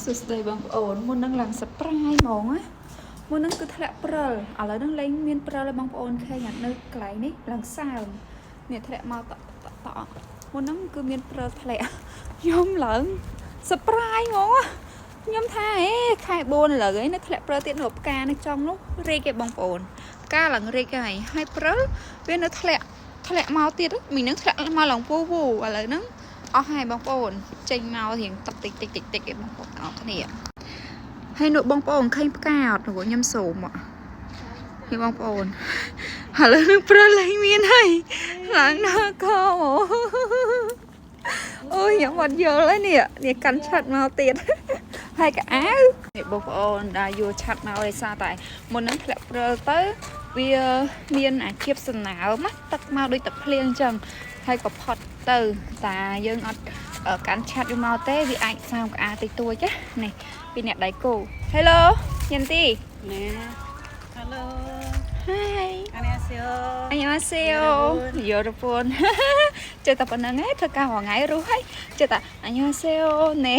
សួស្តីបងប្អូនមុននឹងឡើង surprise ហ្មងណាមុននឹងគឺធ្លាក់ព្រិលឥឡូវហ្នឹងលែងមានព្រិលហើយបងប្អូនឃើញអត់នៅកន្លែងនេះឡើងសើមនេះធ្លាក់មកតក់តក់តក់មុនហ្នឹងគឺមានព្រិលធ្លាក់ខ្ញុំឡើង surprise ហ្មងណាខ្ញុំថាអេខែ4ឥឡូវឯងនៅធ្លាក់ព្រិលទៀតនៅផ្កានៅចុងនោះរីកឯបងប្អូនផ្កាឡើងរីកហើយហើយព្រិលវានៅធ្លាក់ធ្លាក់មកទៀតមីនឹងធ្លាក់មកឡើងវូវូឥឡូវហ្នឹងអស់ហើយបងប្អូនចេញមករៀងទឹកតិចតិចតិចតិចឯងបងប្អូនទាំងអស់គ្នាហើយនោះបងប្អូនឃើញផ្កាអត់នោះខ្ញុំសូមមកនេះបងប្អូនឥឡូវនឹងព្រិលលែងមានហើយឡើងដល់កអូយខ្ញុំអត់យល់ហើយនេះនេះកាន់ឆាត់មកទៀតហើយកៅនេះបងប្អូនដែលយួរឆាត់មកដោយសារតែមុននឹងធ្លាក់ព្រិលទៅវាមានអាជីពសំណើមណាទឹកមកដូចទឹកភ្លៀងអញ្ចឹងហើយក៏ផុតទៅតាយើងអត់កាន់ឆាត់វាមកទេវាអាចសើមកអាតិចតួចណានេះពីអ្នកដៃគូ Hello ញ៉ាំទី 네. Hello. Hi. 안녕하세요. 안녕하세요 여러분. ចេះតែប៉ុណ្្នឹងឯងធ្វើការរាល់ថ្ងៃរស់ហើយចេះតែ 안녕하세요 ណែ